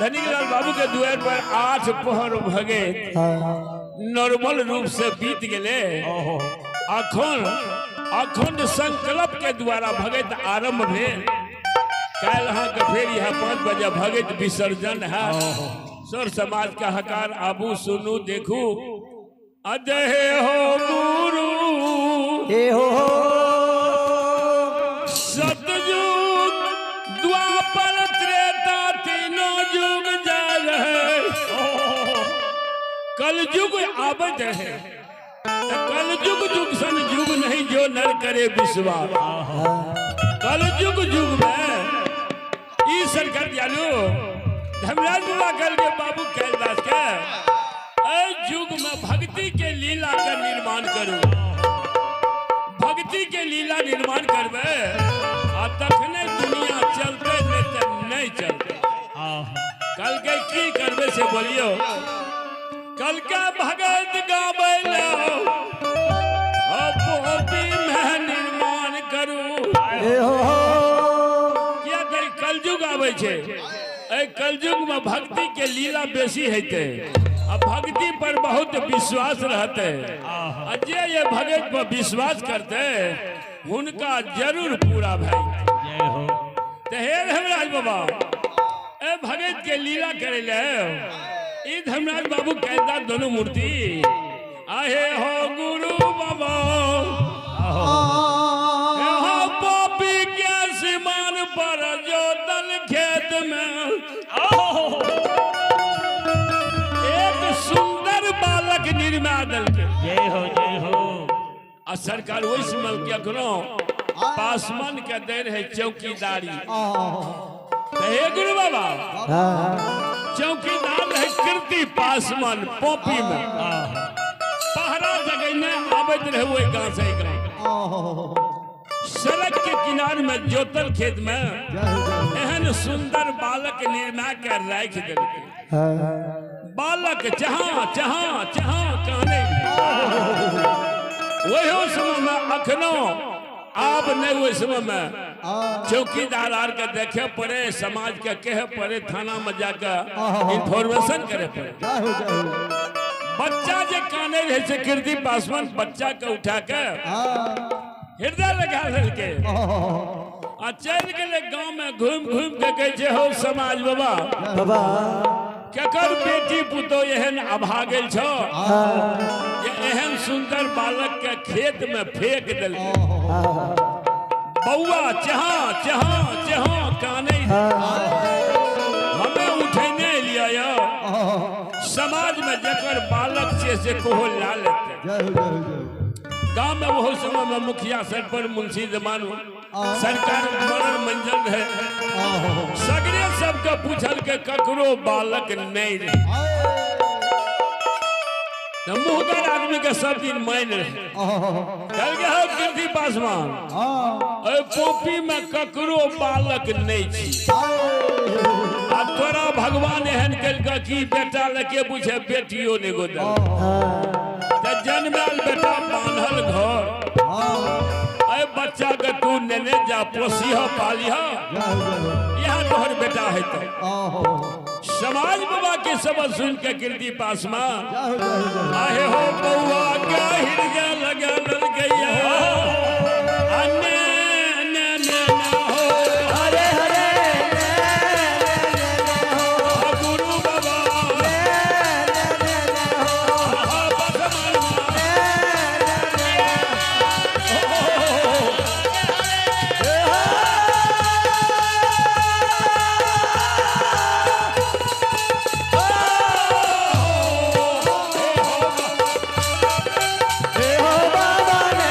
धनिक लाल बाबू के दुआर पर 8 पहर भगे नॉर्मल रूप से बीत गेले। अखंड अखंड संकल्प के द्वारा भगत आरंभ भेल। काल्हि अहाँके फेर यहाँ 5 बजे भगत विसर्जन है। सर समाज का हकार आबू सुनू देखू। अदहे हो गुरु हे हो सतयुग द्वापर त्रेता तीनों युग जा रहे। कलयुग आबत है। कलयुग युग सन युग नहीं जो नर करे विश्वास। कलयुग युग में ई सरकार दियालु धर्मराज बाबा कल के बाबू कैलाश के ए युग में भक्ति के लीला का निर्माण करू। भक्ति के लीला निर्माण करबे आ तखने दुनिया चलते नहीं त नहीं चलते। कल के की करबे से बोलियो। कल के भगत गाबै में निर्माण करू। किया त कलयुग आबै छै। ए कलयुग में भक्ति के लीला बेसी हेतै आ भक्ति पर बहुत विश्वास रहते। आ जे ये भगत पर विश्वास करते हुनका जरूर पूरा भाई। जय हो। तो हे धर्मराज बाबा ए भगत के लीला करे ले ई धर्मराज बाबू कहता दोनों मूर्ति आहे हो गुरु बाबा हो पॉपी के सीमान पर जो दल खेत में एक सुंदर बालक निर्मा दल के। जय हो जय हो। आ सरकार वही समझ के अखनो पासमान के दे रहे चौकीदारी। तो हे गुरु बाबा चौकीदार रहे कीर्ति पासमान पॉपी में पहरा जगह आबत रहे वही गांव से गांव। सड़क के किनार में जोतल खेत में एहन सुंदर बालक निर्मा के राख देलकै। बालक जहां जहां जहां काने वही समय में अखनो आब नहीं ओहि समय में चौकीदार आर के देखे पड़े, समाज के कहे पड़े, थाना में जाकर इंफॉर्मेशन करे पड़े। बच्चा जे काने रहे से कीर्ति पासवान बच्चा के उठा के हृदय लगा देलकै आ चलि गेलै गांव में घूम घूम के कहै छै हो समाज बाबा बाबा केकर बेटी पुतोह एहन अभागल छौ जे एहन सुंदर बालक के खेत में फेंक देलकै। बौआ चहा चहा चहा काने हमें उठेने लिया यो। समाज में जकर बालक छे से कोहो ला लेते। गांव में वो समय में मुखिया सरपंच मुंशी जमानो सरकार मरण मंजन रहे। सगरे सबके पूछल के ककरो बालक नहीं रहे। मुहगर आदमी के सब दिन मान रहे। कल के हो कीर्ति पासवान ए पोपी में ककरो बालक नहीं छी। आ तोरा भगवान एहन कलका की बेटा लके पूछे बेटियो ने गोदल। त जन्मल बेटा बान्हल घर अरे बच्चा के तू नेने जा पोसिह पालिह यहाँ तोहर बेटा है। तो समाज बाबा के सबक सुन के कीर्ति पासवान आहे हो बउआ के हृदय लगा गैया ने ने ने हो हरे हरे हो गुरु बाबा हे हो बाबा ने।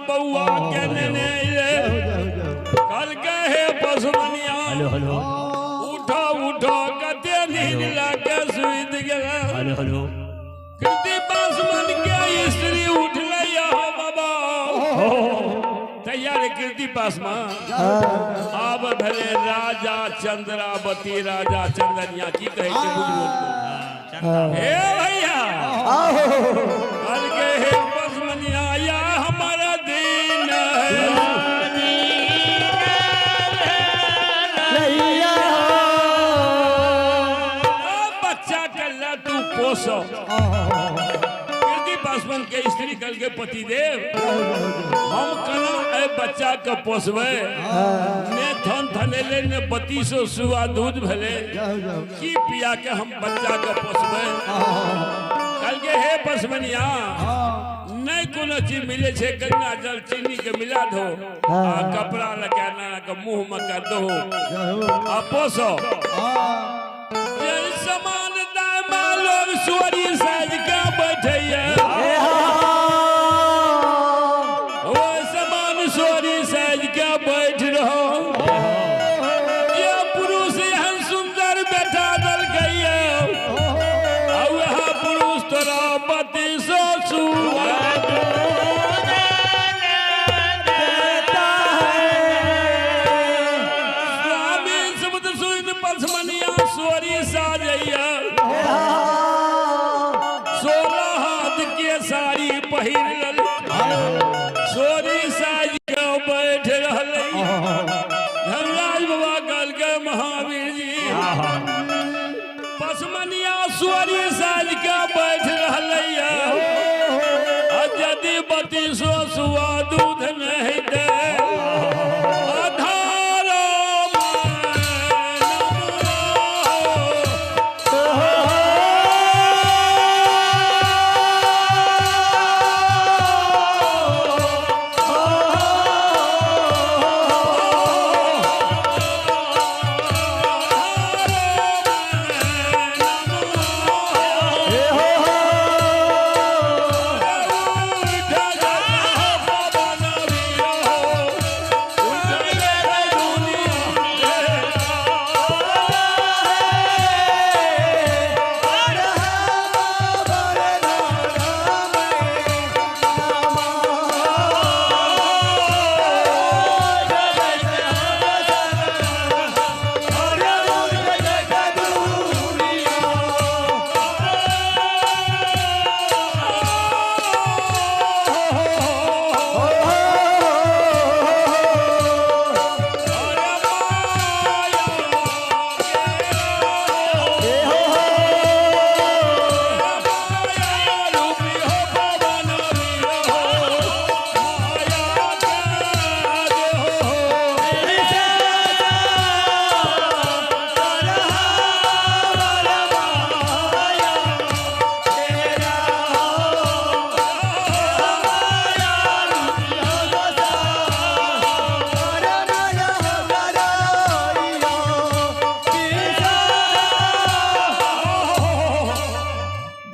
बौआ के नेने अइले। कहलकै हे पसमनिया, हेलो हेलो, उठो उठो, कते नींद लागे सुति गेल। Hello hello. कीर्ति पासवान के स्त्री उठलै हो बाबा, तैयार कीर्ति पासवान। आब भेलै राजा चंद्रावती, राजा चंदनिया, की कहै छै बुझबो। हे भैया, कहलकै हे पसमनिया, या हमर दिन है। बच्चा के ला तू पोसो। कीर्ति पासवान के स्त्री कहलकै पतिदेव, हम केना एहि बच्चा के पोसबै? ने थन थनेले, ने 3200 सुआ दूध भेलै, की पिया के हम बच्चा के पोसबै? कहलकै हे पसमनिया, नहि कोनो चीज मिले छै, गंगा जल चीनी के मिला दो आ कपड़ा लगा ना के मुंह में कर दो आ पोसो। जे समान दामा लोग सुअरी साज के बैठैया, ओ समान सुअरी साज के बैठ रहो। ये पुरुष एहन सुंदर बेटा देलकैया, आ वएह पुरुष तोरा 3200 सुआ। स्वामी शब्द सुन पसमनिया सुअरी साजैया, 16 हाथ के साड़ी पहिर लेल, सोरी साज के बैठ रहलै। धर्मराज बाबा कहलकै महावीर जी, पसमनिया सुअरी साज के बैठ रहलै, आ यदि 3200 सुआ दूध नहीं दे, आधार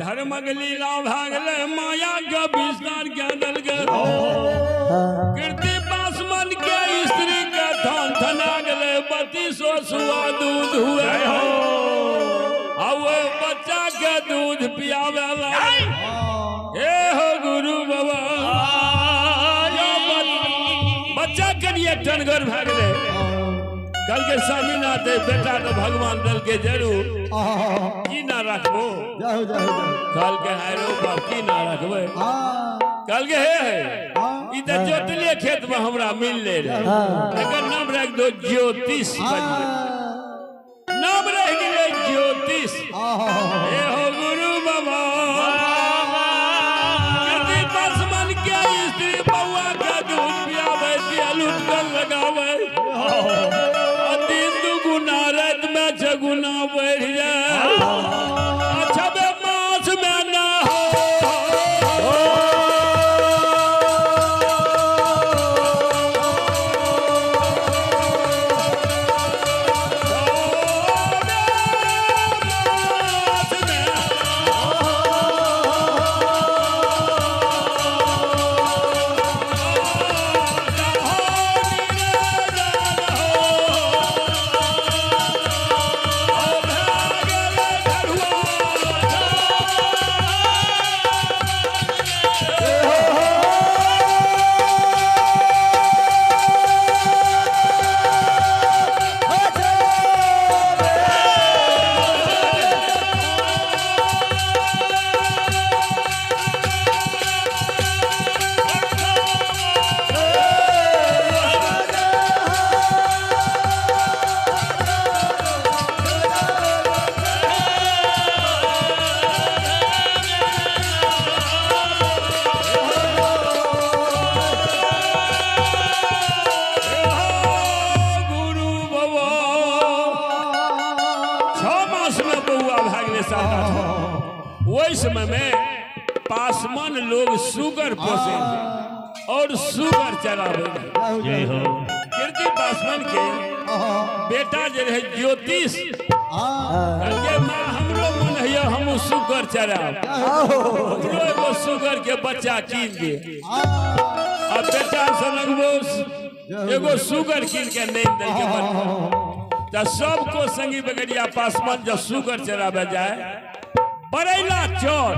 धर्मक लीला भागले, माया के विस्तार के देलकै। कीर्ति पासवान के स्त्री के थन थना गेलै, 3200 सुआ दूध हुए, आ ओहि बच्चा के दूध पियावे ला। हे हो गुरु बाबा, बच्चा के लिए टनगर भए गेलै। कहलकै स्वामीनाथ, बेटा तो भगवान देलकै जरूर, की ना रखबो? कहलकै हाय रो बाप, की ना रखबै? कहलकै हे हे, ई तऽ जोतले खेत में हमरा मिलले रहे, एकर नाम राखि दो ज्योतिष। नाम रहि गेलै ज्योतिष। हे हो गुरु बाबा, कीर्ति पासवान के स्त्री बौआ के दूध पियाबै, तेल उठकल लगाबै, आ दिन दुगुना राति में छगुना बढ़ि जाय, आ छबे मास में ना हो। समय में पासवान लोग सुगर पोसे और सुगर चरावे रहे। जय हो। कीर्ति पासवान के बेटा जे रहे ज्योतिष, कहलकै माँ हमरो मन है हम सुगर चराब, हमरो एगो सुगर के बच्चा कीन दे। आ बेटा से लगबो एगो सुगर कीन के नहीं देलकै बच्चा। तो सबको संगी बगरिया पासवान जब सुगर चराबे जाए बरेला चौर,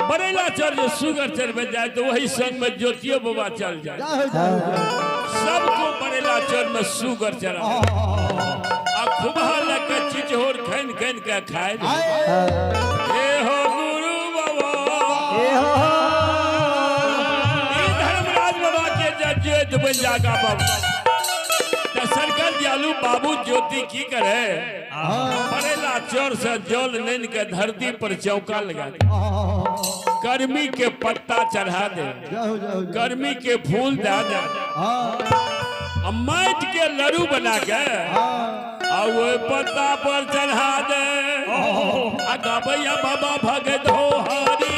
बरेला चौर जो सुगर चरबे जाए तो वही संग में ज्योतियो बाबा चल जाए। सबको बरेला चौर में सुगर चरा आ खुबा लके चिचोर खन खन के खाए। हे हो गुरु बाबा, हे हो। ई धर्मराज बाबा के ज्योत बन जागा बाबा। तो सरकार दयालु बाबू ज्योति की करे, बरेला चौर से जल नैन के धरती पर चौका लगा दे, कर्मी के पत्ता चढ़ा दे, कर्मी के फूल दे दे, माटि के लड़ू बना के आ वो पत्ता पर चढ़ा दे। आ गबैया बाबा भगत हो हरि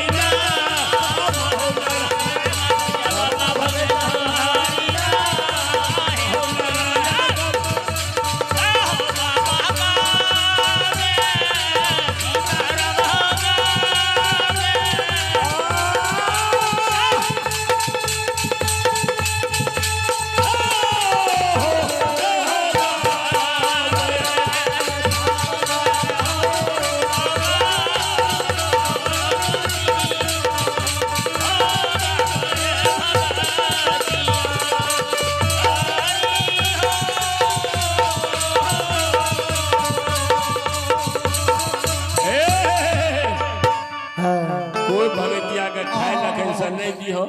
कोई भगतिया के खाए लखन से नहीं दिहो,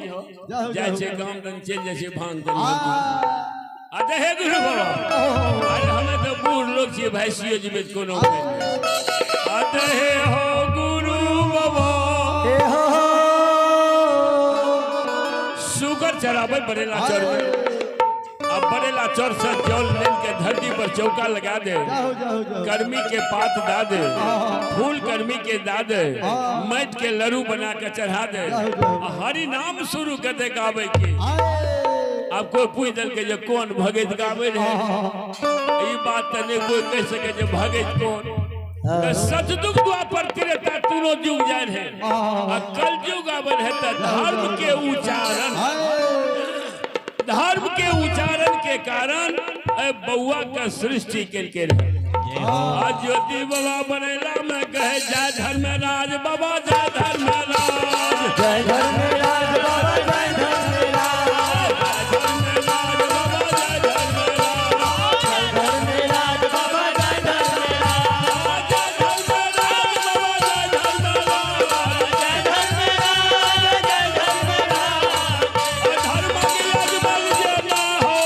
जाइ छै गाम दन चलि जाइ छै भांग दन। आ हे गुरु बाबा, अरे हमें तो बूढ़ लोग छियै भाई, सियो जीवे कोनो आ हे हो गुरु बाबा। हे हो। सुगर चराबै बरेला चौर में, अब बरेला चौर से जल लेन के धरती पर चौका लगा दे, कर्मी के पात दा दे, फूल कर्मी के दा दे, माटि के लड़ू बना के चढ़ा दे, हरि नाम शुरू कर दे गावे के। अब कोई पूछ दल के जे कौन भगत गावे रहे, ई बात तो नहीं कोई कह सके जे भगत कौन। सतयुग द्वापर त्रेता तीनों युग जाए रहे, आ कलयुग आवे रहे त धर्म के उच्चारण, धर्म के उच्चारण के कारण बउआ का सृष्टि के रहे। आज ज्योति बाबा बरेला में कहे जय धर्मराज बाबा, जय धर्मराज, जय धर्मराज बाबा, जय धर्मराज, धर्मराज बाबा, जय धर्मराज, जय धर्मराज बाबा, जय धर्मराज, जय धर्मराज बाबा, जय धर्मराज, जय धर्मराज, जय धर्मराज, धर्म के अजमल जे ना हो।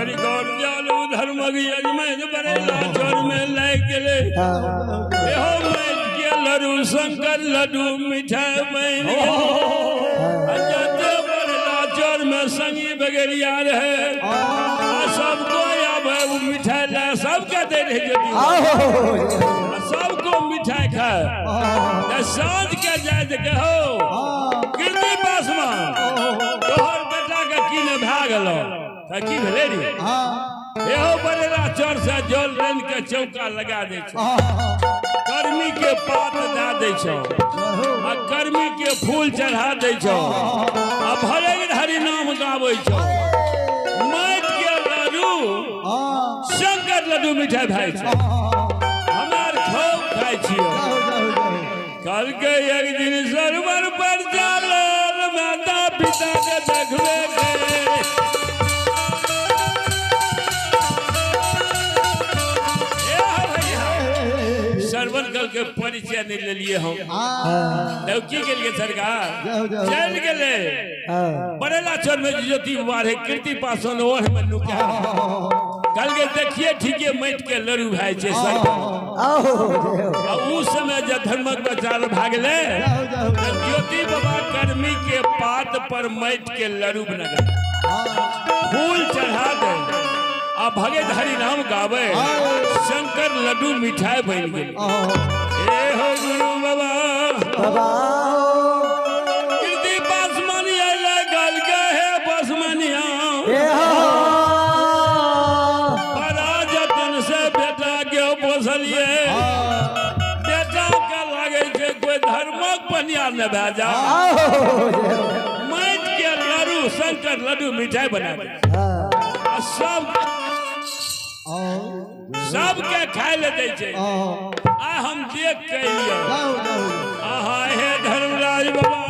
शंकर दयालु धर्मक यजमान बरेला चोर में लागि गेलै। एहो माटि के लड्डू शंकर लड्डू मिठाई बनि गेलै। आ जते बरेला चोर में संगी बगेरिया रहे आ सब कोई आबै ओ मिठाई लए सबके दै रहै ज्योति बाबा। आ सबको मिठाई खाए तऽ साँझ के जाय तऽ कहो कीर्ति पासवान तोहर बेटा के की ने भए गेलो तऽ की भेलै रे? एहो बरेला चोर से जल रंग के चौका लगा दै छै, कर्मी के पात दए दै छौ आ कर्मी के फूल चढ़ा दै छौ आ भरे हरि नाम गाबै छौ। माटि के लड्डू शंकर लड्डू मिठाई भाई छै, हमार खूब खाइ छियो। कहलकै एक दिन सरवर पर चलल माता पिता के देखबे के। ए भैया, सरवर कल के परिचय नहीं लेलिए हम। तब की गेलिए सरकार चल गेले बरेला चौर में ज्योति बाबा रहे कीर्ति पासवान ओढ़ में नुका। कल के देखिए ठीके माटि के लड़ू भाई छै सरकार। आ उ समय जब धर्मक प्रचार भागले तऽ ज्योति बाबा कर्मी के पात पर माटि के लड़ू बना गए, फूल चढ़ा दे आ भगत हरि नाम गावे, शंकर लड्डू मिठाई बन गेल। ए हो गुरु बाबा कीर्ति पासवान अयलै गल के हे पासवानिया बड़ा जतन से बेटा के पोसलिए, बेटा के लागे छै कोई धर्मक पनिया न भए जा, माटि के लड्डू शंकर लड्डू मिठाई बना दे आ सब सबके खाय ले दै छै। आ हम देख के एलियै। आहा हे धर्मराज बाबा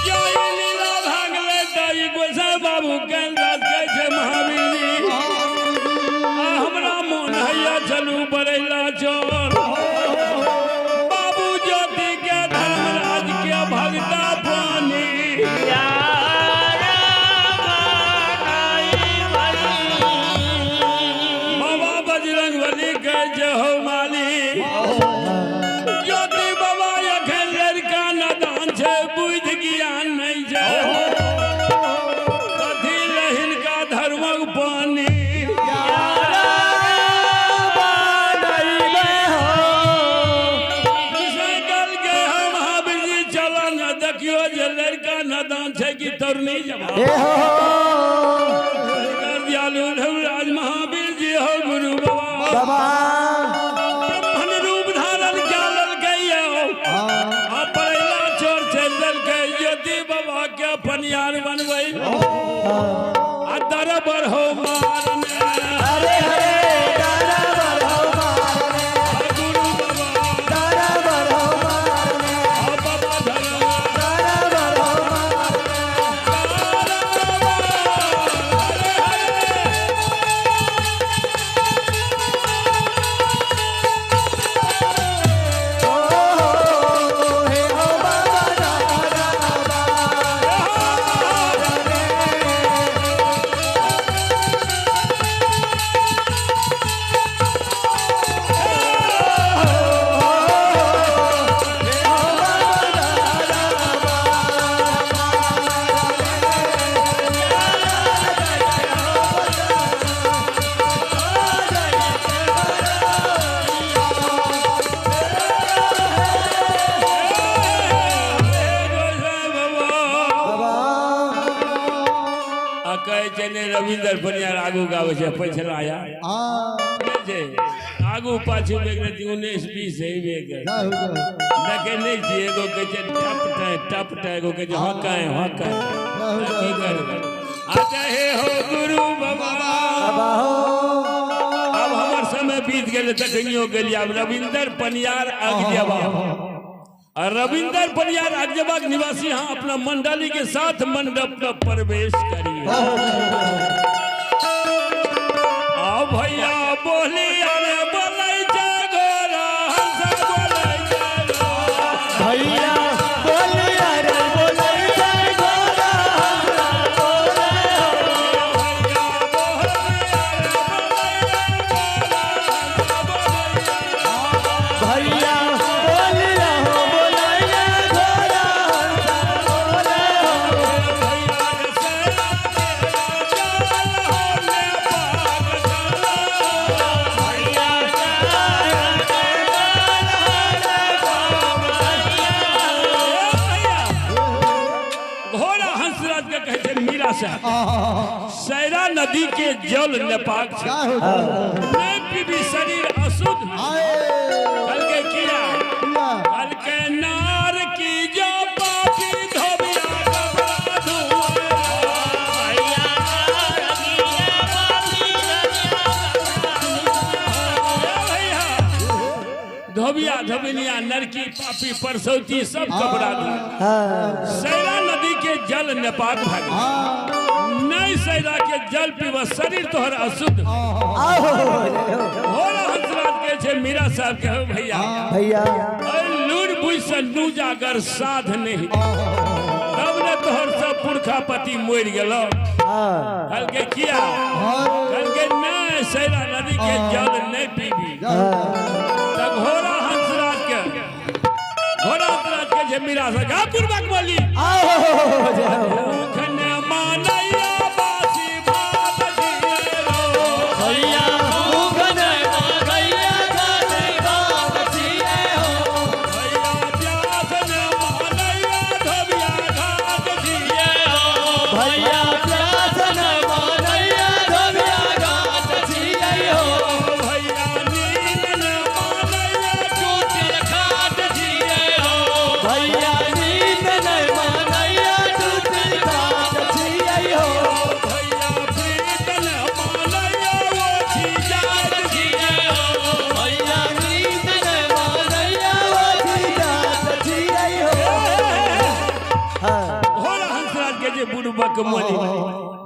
जो ई लीला भागलै तऽ ई गोसाई बाबू कैलराज कहै छै महावीर जी आ हमरा मोन हैया चलू बरेला चोर बाबू ज्योति के धर्मराज के भगता पानी। बाबा बजरंग बली कहै छै हौ माली ज्योति बाबा एखन लड़का नदान छै, बुद्धि ज्ञान नहि छै, कथी ले हिनका धर्मक पानी। के हम महावीर जी चल न देखियो जे लड़का नदान छै कि तरुणी जवान। दयालु धर्मराज महावीर जी हो गुरु बाबा ब्राह्मण रूप धारण क्या ललकै आ पड़ैला चोर चलि देलकै ज्योति बाबा के पनियार बनबै आ दरबर हो मारने। हरे हरे दरबर हो मारने, आ गुरु बाबा दरबर हो मारने, आ बाबा धर्म दरबर हो मारने। हरे हरे। ओ हे हो बाबा दादा आ कहै छै ने रविन्द्र पनियार आगू गाबै छै पछिला आया कहै छै आगू पाछू बेग रहती 19 20 हेबे कर देखे नहि छियै। एगो कहै छै टप टाइ टप टाइ, एगो कहै छै हकाय हकाय। की करबै? अच्छा हे हो गुरु बाबा आब हमर समय बीत गेलै तखनियो गेलियै। आब रविन्द्र पनियार अगजबा और रविन्द्र पनियार अगजबा के निवासी यहाँ अपना मंडली के साथ मंडप में प्रवेश करिए। आओ भैया बोली अरे बोलै छै गोरा हंस बोलै छै गोरा। भैया बोलिया रे बोलै छै गोरा हंसा बोले। भैया साहब, सैरा नदी के जल नेपाक छै, नहीं पीबी शरीर अशुद्ध। कहलकै किया? कहलकै नार की जो पापी धोबिया कपड़ा धोए। भैया नार की पापी ए भैया, धोबिया धोबिनिया नरकी पापी परसौती सब कपड़ा धोए। सैरा नदी के जल नेपाक भए गेल, नहीं सैरा के जल पीब शरीर तोहर अशुद्ध हो। हंसराज के छै मीरा साहब के, हो भैया भैया लूर बुझ से नूजागर साध नहीं, तब ने तोहर सब पुरखा पति मरि गेलो। कहलकै किया? कहलकै नहीं सैरा नदी के जल नहीं पीबी। तऽ घोड़ा हंसराज के, घोड़ा हंसराज के जे मीरा साहब गा पुरबक बोली भूख ने मानैया बासी भात दिएरो। भैया भूख न मानैया बासी भात दिए हो। भैया प्यास ने मानैया धोबिया घाट दिए हो। भैया प्यास न मानैया धोबिया घाट दिए हो। भैया नींद ने मानैया टूटी खाट दिए हो। भैया नींद न मानैया टूटी खाट दिए हो। भैया प्रीत ने मानैया ओछी जात दिए हो। भैया नींद न मानैया ओछी जात दिए हो। घोड़ा हंसराज के जे बुड़बक मोली,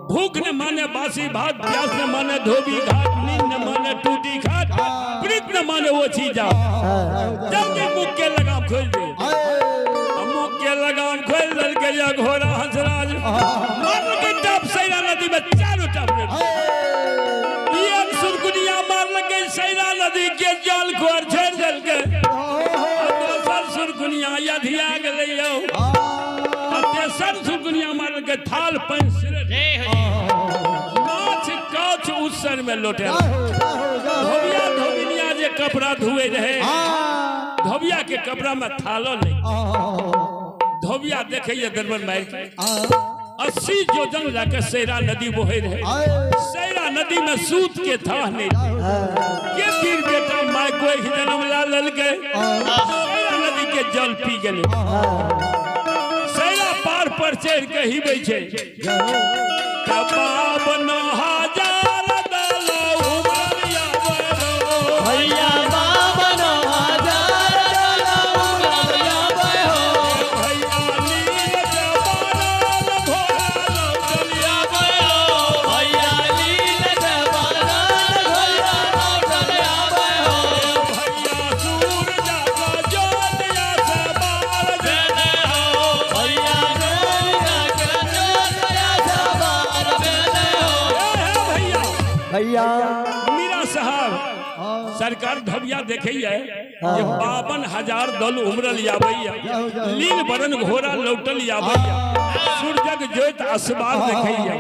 भूख न माने बासी भात, प्यास न माने धोबी घाट, नींद न माने टूटी खाट, प्रीत न माने ओछी जात। जल्दी मुख के लगाम खोल दे। मुख के लगाम खोल देलकै या घोड़ा हंसराज मारलकै टप सैरा नदी में चारू टप रे। एक सुरकुनिया मारलकै सैरा नदी के जल खोर छोड़ि देलकै। आ दोसर सुरकुनिया यधिया गेलै यौ। आ तेसर सुरकुनिया मारलकै थाल पानि सिरे माछ काछ उसर में लोटे। धोबिया धोबिनिया जे कपड़ा धोए रहे, धोबिया के कपड़ा में थालो नहीं। धोबिया देखैया दरबर मार के 80 जोजन लाके सैरा नदी बहे रहे। सैरा नदी में सूत के थाह नहीं के वीर बेटा माय कोई जन्म ला ललकै, सैरा नदी के जल पी गेलै। सैरा पार पर चढ़ के हिबै छै। 52 हजार दल उमड़ल आबै हो। भैया 52 हजार दल उमड़ल आबै हो। भैया नील जवान घोड़ा लौटल आबै हो। भैया नील जवान घोड़ा लौटल आबै हो। भैया सूरज का ज्योत आसमान देने हो। भैया सूरज का ज्योत आसमान देने हो। ए हे भैया, भैया मीरा साहब सरकार धबिया देखैया जे 52,000 दल उमड़ल आबैया, लील बरन घोड़ा लौटल आबैया, सूरजक ज्योत असबार देखैया।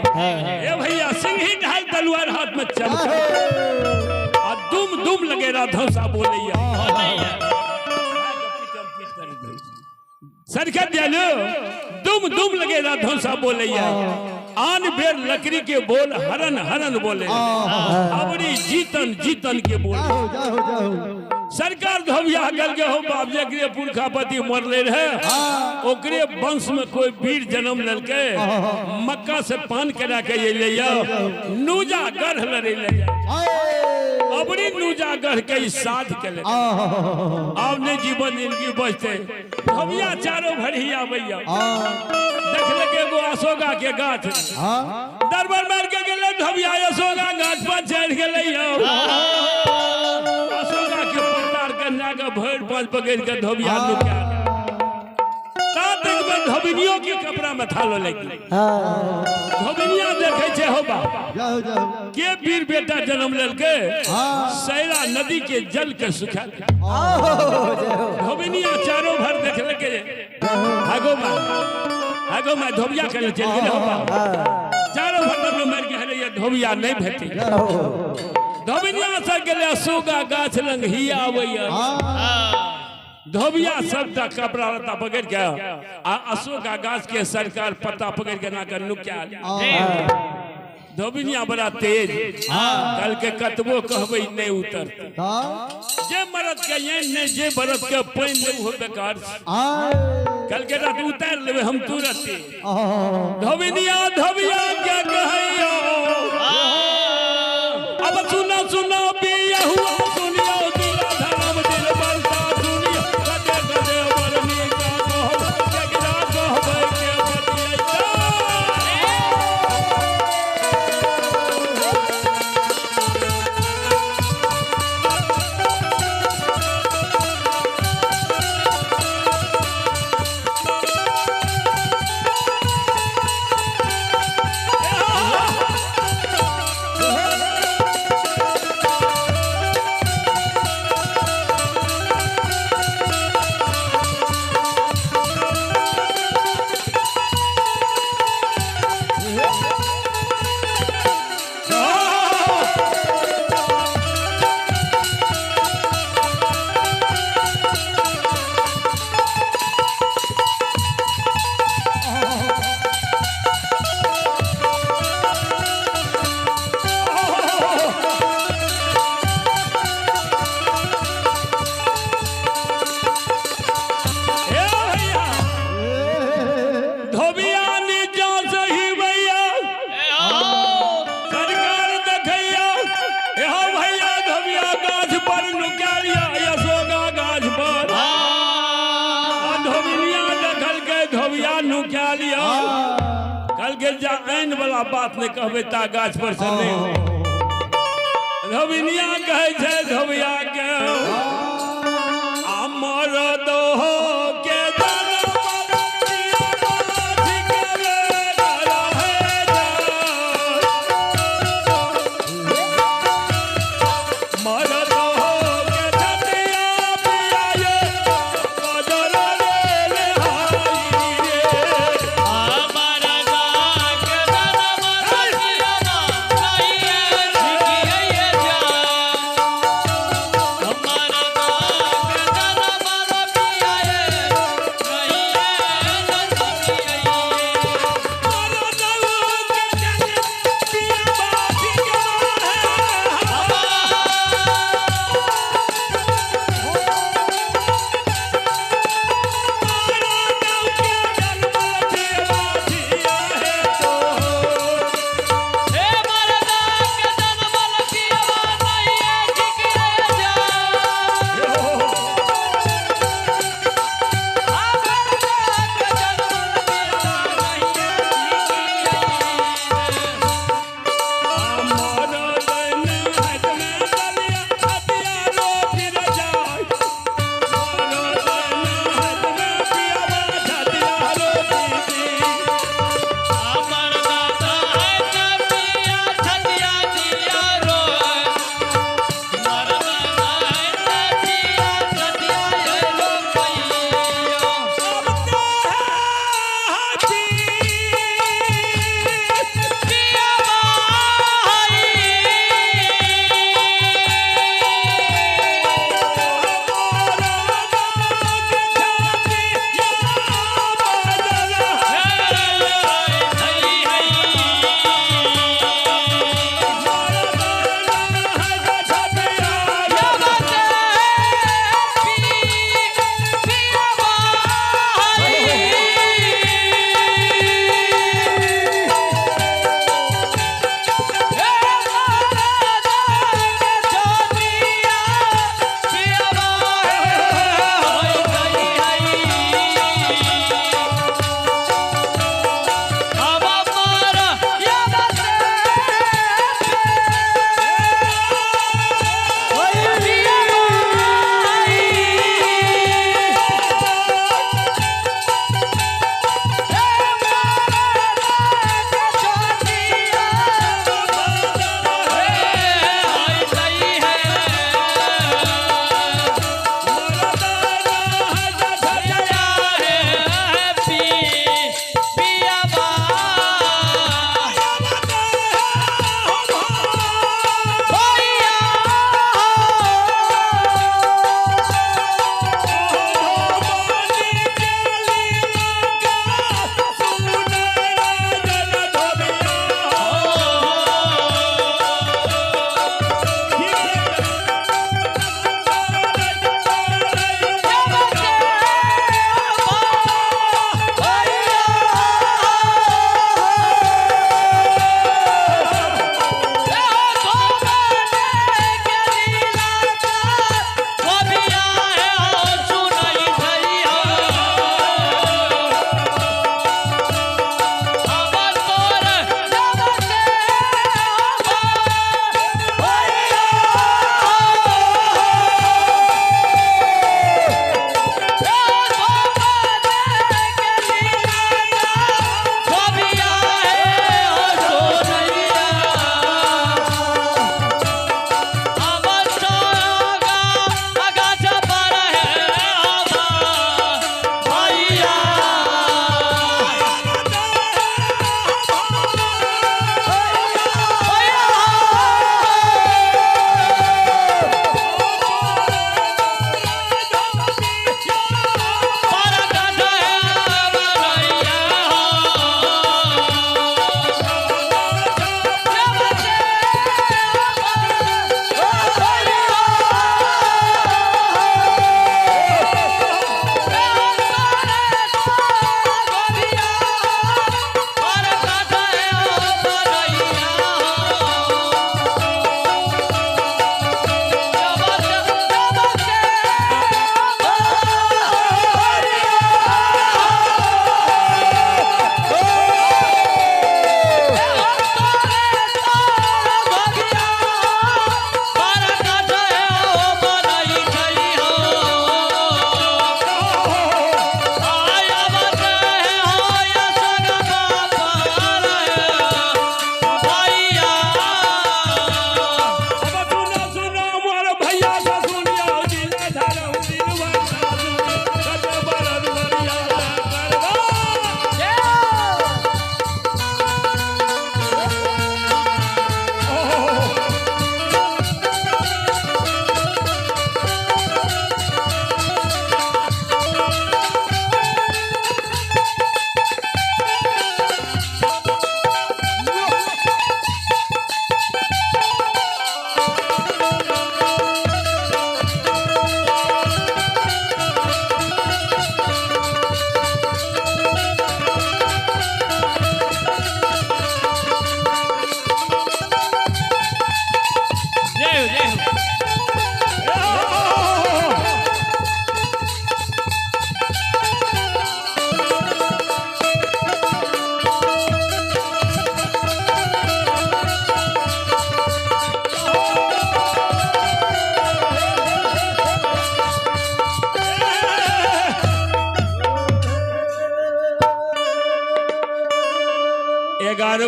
ए भैया सिंही ढाल तलवार हाथ में चमका आ दुम दुम लगेरा धौसा बोलैया। सरकार दियालो दुम दुम लगेरा धौसा बोलैया। आन बेर लकड़ी के बोल हरन हरन बोले, अबरी जीतन जीतन के बोल। सरकार धोबिया गल के हो बाप जकरे पुरखापति मरले रहे ओकरे वंश में कोई वीर जन्म लेलकै, मक्का से पान करा के अयलै नूजा गढ़ लड़ै ले। अबरी नूजा गढ़ के ई साध के ले आब नहीं जीवन जिंदगी बचते। धोबिया चारो भरी आबैया, देखलक एगो अशोका के गाछ, दरबार मार के गेलै धोबिया अशोका गाछ पर चढ़ि गेलै यौ। अशोका के पत्तार के के भरि पाँच पकड़ि के धोबिया नुका तात में धोबिनियो के कपड़ा में थालो लागि गेलै। धोबिनिया देखै छै हो बाप के वीर बेटा जन्म लेलकै, सैरा नदी के जल के सुखा। धोबिनिया चारो भर देखलकै हागो माय हागो माय धोबिया के चलि गेलै हो बाप। चारो भर डबलो मारि के हेलैया धोबिया नहीं भेटै। धोबिनिया से गेलै अशोका गाछ लंग हिया आबैया। धोबिया सबटा कपड़ा लत्ता पकड़ के आ अशोका गाछ के सरकार पत्ता पकड़ के ना के नुका धोबिनिया बड़ा तेज कल के कतबो कहबै नहीं उतरतै। जे मरद के एन नहीं, जे मरद के पानि नहीं, ओहो बेकार छै। कल के रात उतार लेबै हम तुरते। धोबिनिया धोबिया के कहैयो, अब सुना सुना बिया हुआ सुनियो दिला धर्म दिल बरसा सुनियो कदे कदे बरनी का कहो केकरा कहबै के बतियैता। हे भैया, धोबिया नीचा सही भैया, सरकार देखैया। हे हो भैया, धोबिया गाछ पर नुकालिया अशोका गाछ पर, आ धोबिनिया देखल के धोबिया नुकालिया। कल के जा आइन वाला बात नहीं कहबै ता गाछ पर से नहीं हो। धोबिनिया कहै छै धोबिया के, अमर दोहो के हमारा गाके जनम रतिया नहीं छिकियै जा।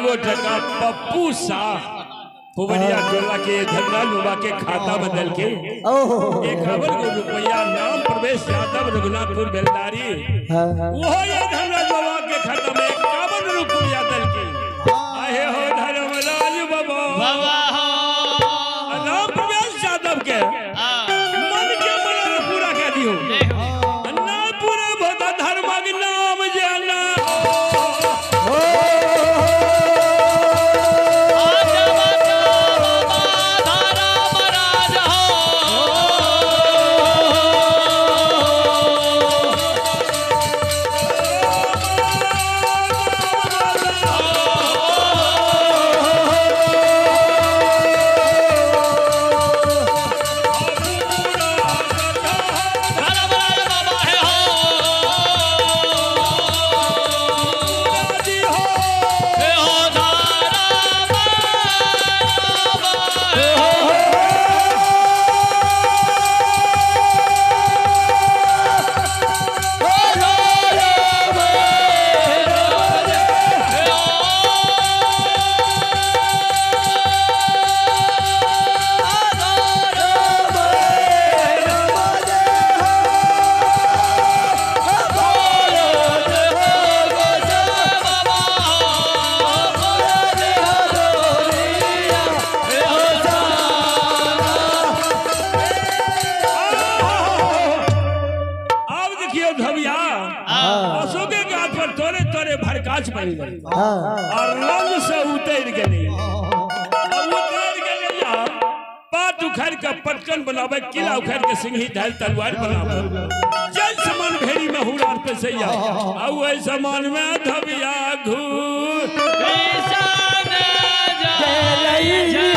गो टका पप्पू शाह पुबरिया टोला के धनराज बाबा के खाता बदल के 51 गो रुपया नाम प्रवेश यादव रघुनाथपुर बेलदारी वो ये धनराज बाबा के खाता में 51 रुपया दल के। आहे हो धर्मराज बाबा बाबा हो। राम प्रवेश यादव के मन के मन पूरा कह दियो ना पूरे भोता धर्म के नाम जाना। आब देखियो धविया अशोके गाछ पर तोरे तोरे भरकाछ बन गई और रंग से उतर गेली। उतर गेली पात उखाड़ के पटकन बनावे, किला उखाड़ के सिंही ढाल तलवार बनावे, जल समान भेड़ी में हुरार पे सैया आ वही समान में धविया घूर जय।